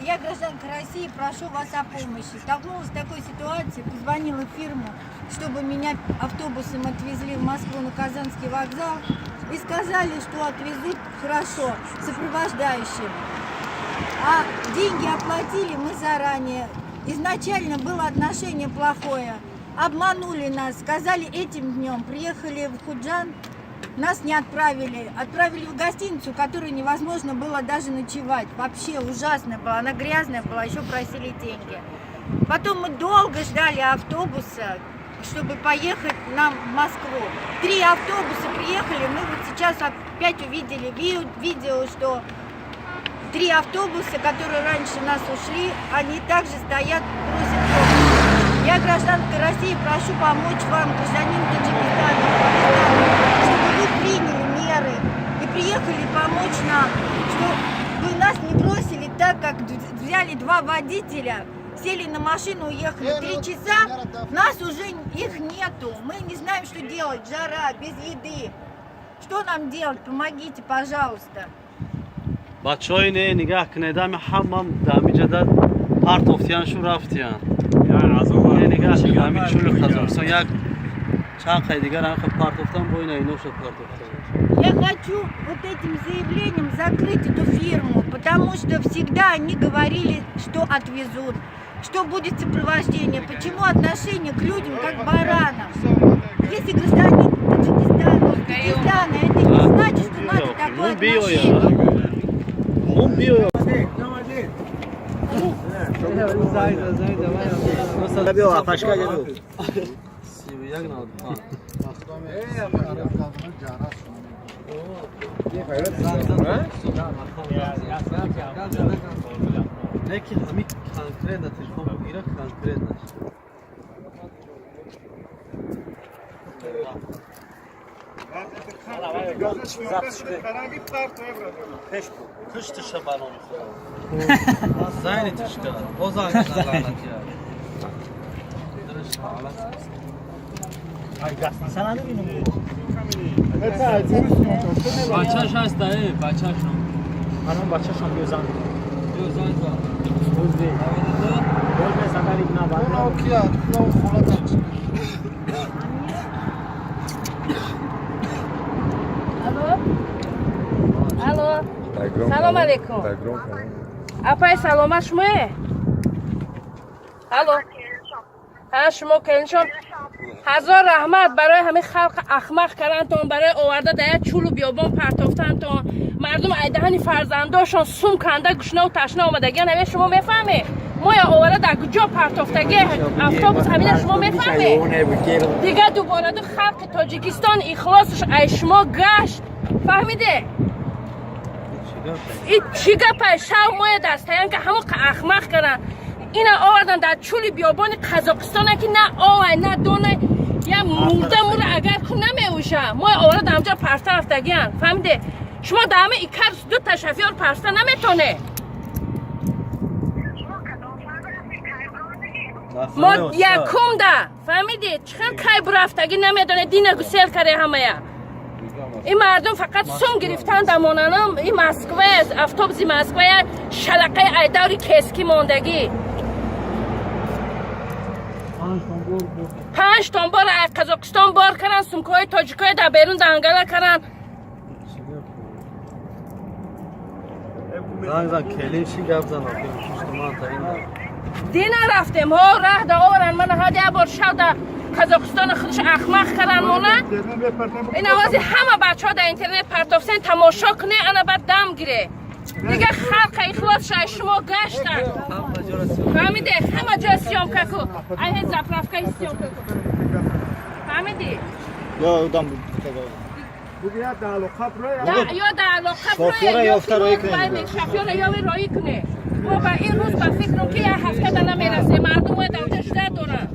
Я гражданка России, прошу вас о помощи. Столкнулась с такой ситуацией, позвонила в фирму, чтобы меня автобусом отвезли в Москву на Казанский вокзал. И сказали, что отвезут хорошо, сопровождающим. А деньги оплатили мы заранее. Изначально было отношение плохое. Обманули нас, сказали этим днем. Приехали в Худжанд, нас не отправили. Отправили в гостиницу, в которой невозможно было даже ночевать. Вообще ужасная была, она грязная была, еще просили деньги. Потом мы долго ждали автобуса, чтобы поехать нам в Москву. Три автобуса приехали, мы вот сейчас опять увидели видео, что три автобуса, которые раньше нас ушли, они также стоят, просят помощи. Я гражданка России, прошу помочь вам, гражданин Таджикистана, Узбекистана, чтобы вы приняли меры и приехали помочь нам, чтобы нас не бросили так, как взяли два водителя, сели на машину, уехали. 3 часа, нас уже их нету. Мы не знаем, что делать. Жара, без еды. Что нам делать? Помогите, пожалуйста. Бачаҳои не нигаҳ кунед, ами ҳамам дамиҷада партофтиян, шу рафтиян. Не, нигаҳ, ами чули Қазоқистон як чанд қай дигар ами партофтан, бо ина иноша партофтан. Я хочу вот этим заявлением закрыть эту фирму, потому что всегда они говорили, что отвезут, что будет сопровождение. Почему отношение к людям как к баранам? Если гражданин Таджикистана, Узбекистана, это не значит, что надо такое Мун биёя. отношение. Мун биёя. Биё, апашка, биё. 31 95. Не ки ҳами конкретно телефон бигира, конкретно. Куштиша ба номи худо. Зайни тишка. О занг лаънатия. Дилаш лаънат. Бачаш ҳаст, бачашон. Анон бачашон биё занг. Биё, занг зан. Ӯзбек. Боз мезанад ибн Аббас. Алло. Алло. Салом алейкум. Апай, саломат шумое? Алло. Ҳа, шумо келиншон. Ҳазор раҳмат барои ҳамин халқ ахмақ кардантон, барои оварда дар як чӯлу биёбон партофтантон. Мардум айдаҳани фарзандошон сум канда, гушнаву ташна омадагиан. Ҳамин шумо мефаҳме? Моя овара дар куҷо партофтаги автобус, ҳамина шумо мефаҳме? Дигар дубора ду халқи Тоҷикистон ихлосаш ай шумо гашт. Фаҳмиде? И чӣ гапай? Шав моя дастаян ка ҳамон ахмақ кардан. Ина овардан дар чӯли биёбони Қазоқистона, ки на овай, на донай, я мурда мура агар ку намеуша. Моя овара дар ҳамҷа парта рафтагиян. Фаҳмиде? Шумо дар ҳама икар ду та шофёр парта наметоне. Мо якумда, фаҳмиди, чӣ хел кай бурафтагӣ намедоне, дина гусел каре ҳамая. Ин мардум фақат сум гирифтан дамонанам. Ин Москва, автобуси Москва, я шалақаи айдаври кески мондагӣ. Панҷ тон бор ай Қазоқистон бор каран, сумкаҳои тоҷикои дар берун дангала каран. Занг зан, келин чӣ гап зан, охир ман таин. Дина рафтем, ҳо, раҳ да оваран мана ҳад як бор шав да Қазоқистони худш ахмақ каран мона. Ин овози ҳама бачаҳо дар интернет партофсен, тамошо куне, ана баъд дам гире. Дигар халқа ихлос шай шумо гаштан. Фаҳмиде? Ҳама ҷо съёмка ку. Ай ҳе заправкаи съёмка ку. Фаҳмиди? Ё дам. Ё дар алоқа Шофёра ёфта роҳӣ кунед. Шофёра ёви роҳӣ куне. Мо ба ин рӯз ба фикрам, ки як ҳафта да намерасем. Мардум бояд авҷа жда доранд.